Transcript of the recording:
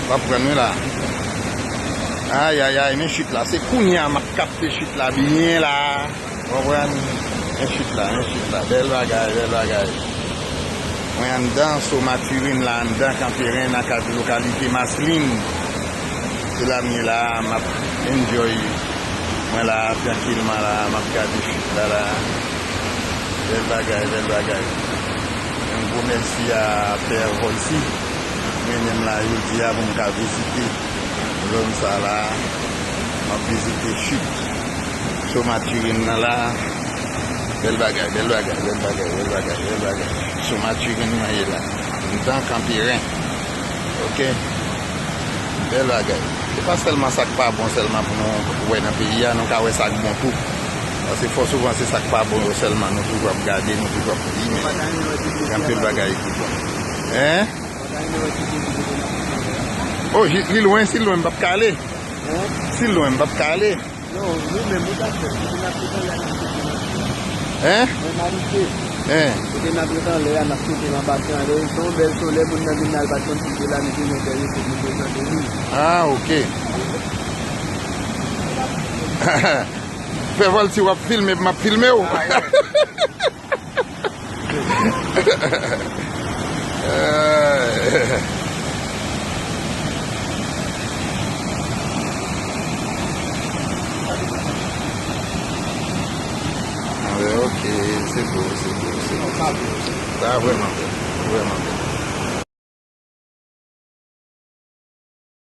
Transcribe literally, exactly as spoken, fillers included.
W ap pran wi la. Ayayay, men chit la. Se kounye a m ap kapte chit la byen la. W konprann? Men chit la, men chit la. Bèl bagay, bèl bagay. Mwen anndan Somaturin la, anndan Kanperen, nan kad lokalite Maslin. Se la m ye la, m ap enjoy. Mwen la, trankilman la, m ap gade chit la la. Bèl bagay, bèl bagay. Yon gwo mèsi a Pè Volcy. Mennen m la jodi a pou m ka vizite zòn sa la. M ap vizite chit Somaturin nan la. Bèl bagay, bèl bagay, bèl bagay, bèl bagay, bèl bagay. Somaturin nan ye la. Anndan Kanperen. Ok. Bèl bagay. Se pa sèlman sa k pa bon sèlman pou nou wè nan peyi a, nou ka wè sa k bon tou. Paske fò souvan se sa k pa bon yo sèlman nou toujou ap gade, nou toujou ap di, men gen anpil bagay ki bon. Hein? Oh, li lwen, si l lwen, m p ap ka ale. Si l lwen, m p ap ka ale. Non, nou menm, nou ta fè, kote n ap sot anlè a, n ap sot nan... Hein? Mwen malite. Hein? Kote n ap sot anlè a, n ap sot nan basen anlè. Se yon bèl solèy, moun nan vin la, l pa t konn si se la, nou te gen dèyè, se nou prezante li. Ah, ok. Fè Volcy w ap filme, m ap filme w. Ah, wi. Ah, ok, se bon, se bon, se bon. Sa vrèman bèl, vrèman bèl.